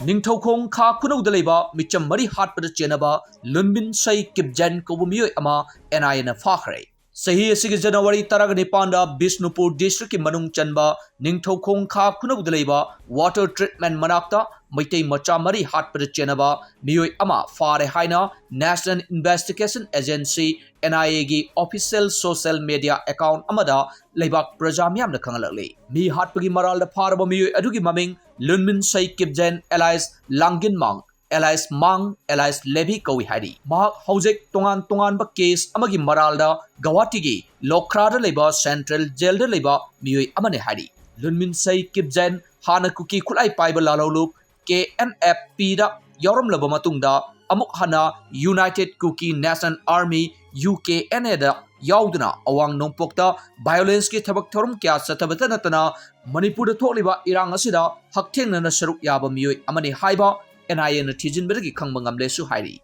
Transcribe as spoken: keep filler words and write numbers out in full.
ꯅꯤꯡꯊꯧꯈꯣꯡ ꯈꯥ ꯈꯨꯅꯧꯗ ꯂꯩꯕ ꯃꯤꯆꯝ ꯃꯔꯤ ꯍꯥꯠꯄꯗ ꯆꯦꯟꯅꯕ ꯂꯨꯟꯃꯤꯟꯁꯩ ꯀꯤꯞꯖꯦꯟ ꯀꯧꯕ ꯃꯤꯑꯣꯏ ꯑꯃ ꯑꯦꯟ ꯑꯥꯏ ꯑꯦꯅ ꯐꯥꯈ꯭ꯔꯦ꯫ ꯆꯍꯤ ꯑꯁꯤꯒꯤ ꯖꯅꯋꯥꯔꯤ ꯇꯔꯥꯒ ꯅꯤꯄꯥꯟꯗ ꯕꯤꯁꯅꯨꯄꯨꯔ ꯗꯤꯁꯇ꯭ꯔꯤꯛꯀꯤ ꯃꯅꯨꯡ ꯆꯟꯕ ꯅꯤꯡꯊꯧꯈꯣꯡ ꯈꯥ ꯈꯨꯅꯧꯗ ꯂꯩꯕ ꯋꯥꯇꯔ ꯇ꯭ꯔꯤꯠꯃꯦꯟ ꯃꯅꯥꯛꯇ ꯃꯩꯇꯩ ꯃꯆꯥ ꯃꯔꯤ ꯍꯥꯠꯄꯗ ꯆꯦꯟꯅꯕ ꯃꯤꯑꯣꯏ ꯑꯃ ꯐꯥꯔꯦ ꯍꯥꯏꯅ ꯅꯦꯁꯅꯦꯜ ꯏꯟꯚꯦꯁꯇꯤꯒꯦꯁꯟ ꯑꯦꯖꯦꯟꯁꯤ, ꯑꯦꯟ ꯑꯥꯏ ꯑꯦꯒꯤ ꯑꯣꯐꯤꯁꯤꯌꯦꯜ ꯁꯣꯁꯤꯌꯦꯜ ꯃꯦꯗꯤꯌꯥ ꯑꯦꯀꯥꯎꯟꯠ ꯑꯃꯗ ꯂꯩꯕꯥꯛ ꯄ꯭ꯔꯖꯥ ꯃꯤꯌꯥꯝꯅ ꯈꯪꯍꯜꯂꯛꯂꯤ꯫ ꯃꯤ ꯍꯥꯠꯄꯒꯤ ꯃꯔꯥꯜꯗ ꯐꯥꯔꯕ ꯃꯤꯑꯣꯏ ꯑꯗꯨꯒꯤ ꯃꯃꯤꯡ ꯂꯨꯟꯃꯤꯟꯁꯩ ꯀꯤꯞꯖꯦꯟ ꯑꯦꯂꯥꯏꯁ ꯂꯥꯡꯒꯤꯟꯃꯥꯡ, ꯑꯦꯂꯥꯏꯁ ꯃꯥꯡ, ꯑꯦꯂꯥꯏꯁ ꯂꯦꯕꯤ ꯀꯧꯏ ꯍꯥꯏꯔꯤ꯫ ꯃꯍꯥꯛ ꯍꯧꯖꯤꯛ ꯇꯣꯉꯥꯟ ꯇꯣꯉꯥꯟꯕ ꯀꯦꯁ ꯑꯃꯒꯤ ꯃꯔꯥꯜꯗ ꯒꯧꯍꯥꯇꯤꯒꯤ ꯂꯣꯈ꯭ꯔꯥꯗ ꯂꯩꯕ ꯁꯦꯟꯇ꯭ꯔꯦꯜ ꯖꯦꯜꯗ ꯂꯩꯕ ꯃꯤꯑꯣꯏ ꯑꯃꯅꯤ ꯍꯥꯏꯔꯤ꯫ ꯂꯨꯟꯃꯤꯟꯁꯩ ꯀꯤꯞꯖꯦꯟ ꯍꯥꯟꯅ ꯀꯨꯀꯤ ꯈꯨꯠꯂꯥꯏ ꯄꯥꯏꯕ ꯂꯥꯜꯍꯧꯂꯨꯞ ꯀꯦ ꯑꯦꯟ ꯑꯦꯐ ꯄꯤꯗ ꯌꯥꯎꯔꯝꯂꯕ ꯃꯇꯨꯡꯗ ꯑꯃꯨꯛ ꯍꯟꯅ United Kuki National Army, U K N ꯑꯦꯗ ꯌꯥꯎꯗꯨꯅ ꯑꯋꯥꯡ ꯅꯣꯡꯄꯣꯛꯇ ꯚꯥꯏꯑꯣꯂꯦꯟꯁꯀꯤ ꯊꯕꯛ ꯊꯧꯔꯝ ꯀꯌꯥ ꯆꯠꯊꯕꯇ ꯅꯠꯇꯅ ꯃꯅꯤꯄꯨꯔꯗ ꯊꯣꯛꯂꯤꯕ ꯏꯔꯥꯡ ꯑꯁꯤꯗ ꯍꯛꯊꯦꯡꯅꯅ ꯁꯔꯨꯛ ꯌꯥꯕ ꯃꯤꯑꯣꯏ ꯑꯃꯅꯤ ꯍꯥꯏꯕ ꯑꯦꯟ ꯑꯥꯏ ꯑꯦꯅ ꯊꯤꯖꯤꯟꯕꯗꯒꯤ ꯈꯪꯕ ꯉꯝꯂꯦꯁꯨ ꯍꯥꯏꯔꯤ꯫